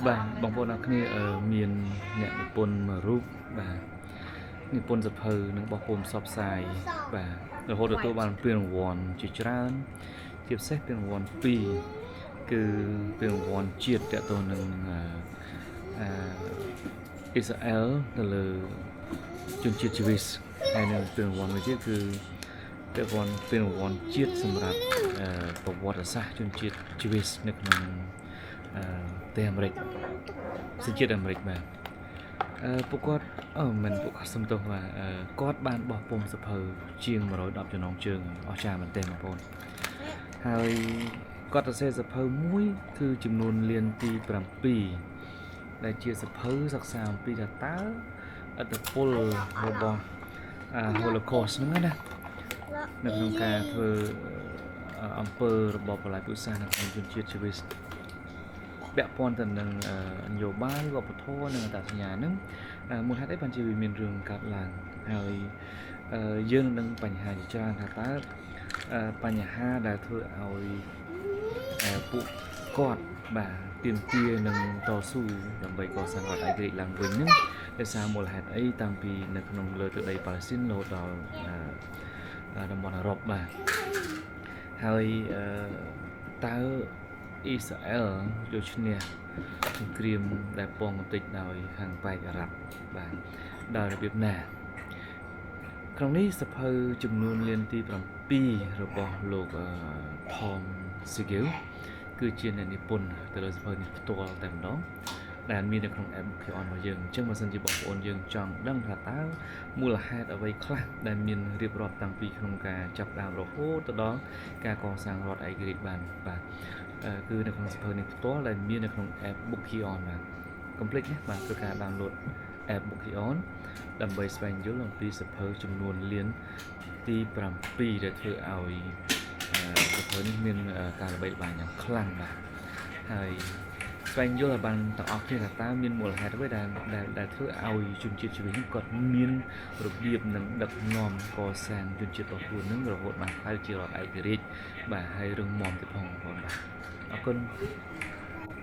បាទបងប្អូនអរគ្នាមានអ្នកនិពន្ធមួយរូបបាទនិពន្ធសៀវភៅនិងបោះពុម្ពផ្សព្វផ្សាយបាទរហូតទទួលបានពានរង្វាន់ជាច្រើនជាពិសេសពានរង្វាន់2គឺពានរង្វាន់ជាតិតទៅនឹងអឺអ៊ីស្រាអែលទៅលើជនជាតិ Jewish ហើយនៅពានរង្វាន់មួយទៀតគឺពានរង្វាន់ជាតិសម្រាប់ប្រវត្តិសាស្ត្រជនជាតិ Jewish នៅក្នុងប្រទេសអាមេរិកសញ្ជាតិអាមេរិកបាទពួកគាត់អឺមិនពួកគាត់សំទោសបាទគាត់បានបោះពុម្ពសៀវភៅជាង110ចំណងជើងអស្ចារ្យមែនទែនបងប្អូនហើយគាត់សរសេរសៀវភៅមួយគឺចំនួនលានទី7ដែលជាសៀវភៅសិក្សាអំពីថាតើឥទ្ធិពលរបស់ Holocaust ហ្នឹងណានៅក្នុងការធ្វើអំពើរបបប្រល័យពូជសាសន៍នៅក្នុងជនជាតិ Jewish ពាក់ព័ន្ធទៅនឹងនយោបាយវប្បធម៌និងអត្តសញ្ញាណហ្នឹងមូលហេតុអីបានជាវាមានរឿងកើតឡើងហើយយើងនឹងដឹងបញ្ហាជាច្រើនថាតើបញ្ហាដែលធ្វើឲ្យពួកគាត់បាទទាមទារនឹងតស៊ូដើម្បីកសាងរដ្ឋឯករាជ្យឡើងវិញហ្នឹងដោយសារមូលហេតុអីតាំងពីនៅក្នុងលើទឹកដីប៉ាឡេស្ទីនរហូតដល់តំបន់អឺរ៉ុបបាទហើយតើអ៊ីស្រាអែលយកឈ្នះសង្គ្រាមដែលពងកំទេចដោយខាងប៉ែកអារ៉ាប់បាទដោយរបៀបណាក្នុងនេះសៀវភៅចំនួនលានទី7របស់លោកថមស៊ីហ្គែវគឺជាអ្នកនិពន្ធទៅលើសៀវភៅនេះផ្ទាល់តែម្ដងដែលមាននៅក្នុង app Bookion របស់យើងអញ្ចឹងបើសិនជាបងប្អូនយើងចង់ដឹងថាតើមូលហេតុអ្វីខ្លះដែលមានរៀបរាប់តាំងពីក្នុងការចាប់ផ្ដើមរហូតទៅដល់ការកសាងរដ្ឋឯករាជ្យបានបាទគឺនៅក្នុងសៀវភៅនេះផ្ទាល់ដែលមាននៅក្នុង app Bookion បាទកុំភ្លេចណាបាទធ្វើការ download app Bookion ដើម្បីស្វែងយល់អំពីសៀវភៅចំនួនលានទី7ដែលធ្វើឲ្យសៀវភៅនេះមានការល្បីល្បាញយ៉ាងខ្លាំងបាទហើយស្វែងយល់ឲ្យបានទាំងអស់គ្នាថាតើមានមូលហេតុអ្វីដែលដែលដែលធ្វើឲ្យជនជាតិ Jewish នេះគាត់មានរបៀបនឹងដឹកនាំកសាងជនជាតិរបស់ខ្លួននឹងរហូតបានក្លាយជារដ្ឋឯករាជ្យបាទហើយរឹងមាំទៀតផងបងប្អូនបាទអរគុណ។